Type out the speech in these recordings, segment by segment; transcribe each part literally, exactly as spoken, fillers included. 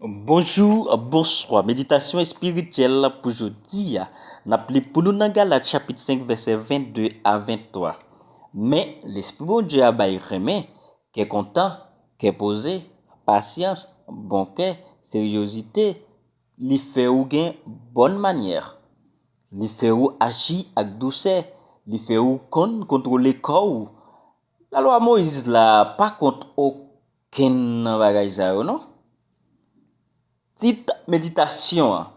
Bonjou, bonswa. Meditasyon espirityèl pou jodi a. N ap li pou nou nan Galat chapit senk, vèsè vennde a venntwa. Men, Lespri Bondye a bay renmen, kè kontan, kè poze, pasyans, bon kè, seryozite. Li fè ou gen bòn manyè. Li fè ou aji ak dousè. Li fè ou konn kontwole kò w. Lalwa Moyiz la pa kont okenn nan bagay sa yo, non. Tit meditasyon an,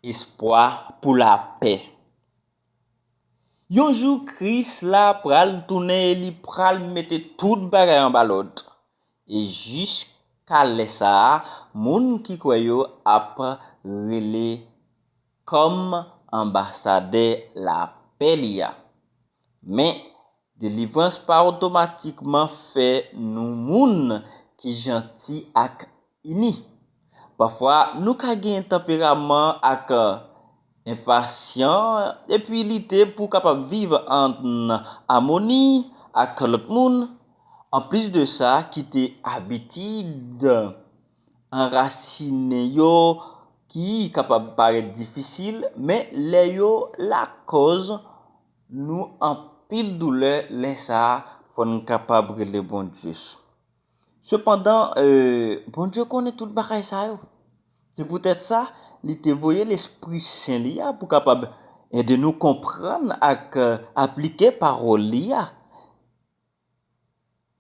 Espwa pou lapè. Yon jou, Kris la pral tounen e li pral mete tout bagay anba lòd. E jiska lè sa a, moun ki kwè yo ap rele kòm anbasadè lapè li a. Men, delivrans pa otomatikman fè nou moun ki janti ak ini. Pafwa, nou ka gen tanperaman ak enpasyan epi lite pou kapab viv an amoni ak lòt moun. Anplis de sa, kite abitid anrasinen yo ki kapab parèt difisil, men lè yo lakòz nou anpil doulè, lè sa a, fò n kapab rele Bondye. Sepandan, e, Bondye konnen tout bagay sa yo. Se poutèt sa, li te voye Lespri Sen li a pou kapab ede nou konprann ak, e, aplike pawòl li a.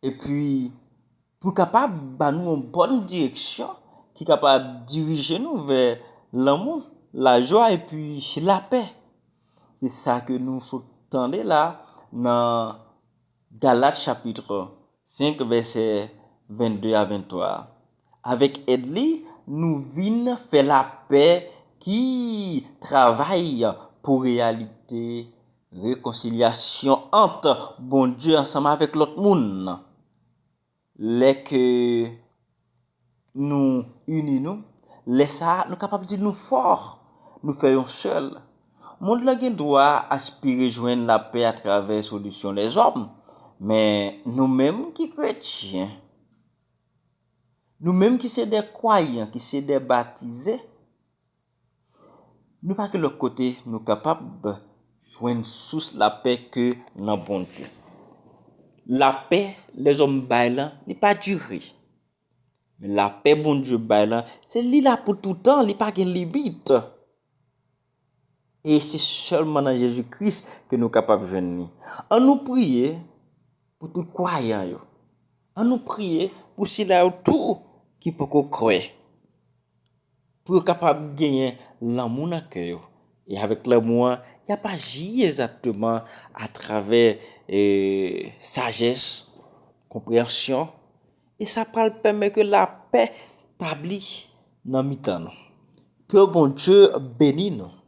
Epi, pou kapab ba nou yon bòn direksyon ki kapab dirije nou vè lanmou, lajwa epi lapè. Se sa ke nou sot tande la nan Galat chapit senk, vèsè vennde a venntwa. Avèk èd li, nou vin fè lapè ki travay pou reyalite rekonsilyasyon ant Bondye ansanm avèk lòt moun. Lè ke nou ini nou, lè sa a, nou kapab di nou fò, nou fè yon sèl. Mond lan gen dwa aspire jwenn lapè atravè solisyon lèzòm, men nou menm ki kretyen, nou menm ki se de kwayan, ki se de batize, nou pa gen lòt kote nou kapab jwenn sous lapè ke nan Bondye. Lapè lèzòm bay lan, li pa dire. Men lapè Bondye bay lan, se li la pou toutan, li pa gen limit. E se sèlman nan Jezi Kris ke nou kapab jwenn li. Ann nou priye pou tout kwayan yo. Ann nou priye pou sila yo tou ki poko kwè. Pou yo kapab genyen lanmou nan kè yo. E avèk lanmou an, y ap aji egzakteman atravè, e, sajès, konpreyansyon. E sa pral pèmèt ke lapè tabli nan mitan nou. Ke Bondye beni nou.